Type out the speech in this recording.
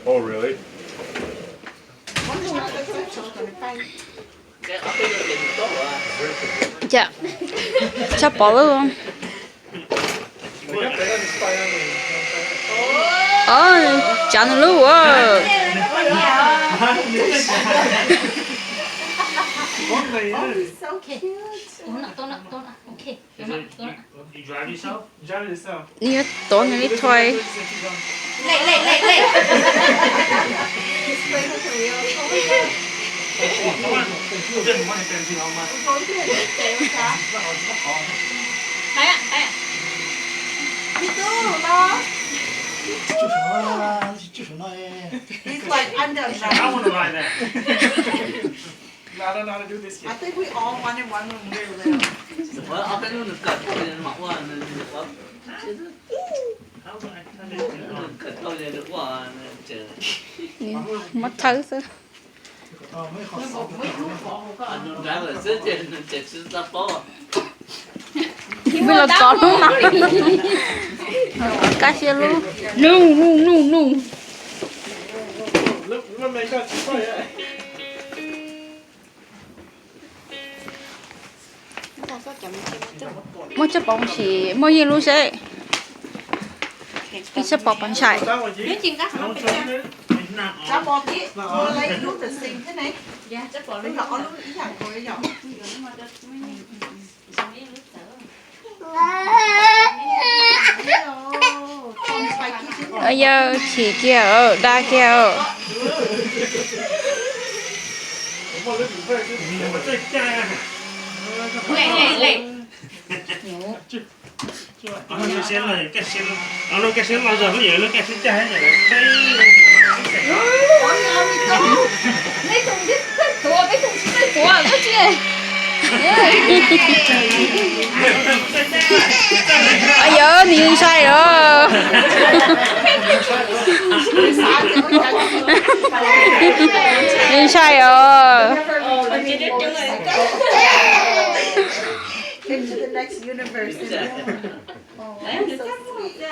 Oh, really? One more. Tsav, tsav pom lub. Tsav nws lub ua. Nws yuav tuav nws li thoi. He's like, I'm done. I think we all wanted one when we were little. Muab thawb xwb. Peb los txog lub no. Kaj siab lub. Nug, nug, nug, nug. Muab tsab pov sim muaj yeej lub seb. Tsab pov pov ntshai. Yawg chim kiag, dag kiag. Yog nws ntshai os. Nws ntshai os. Into the next universe. Oh, that's so sweet.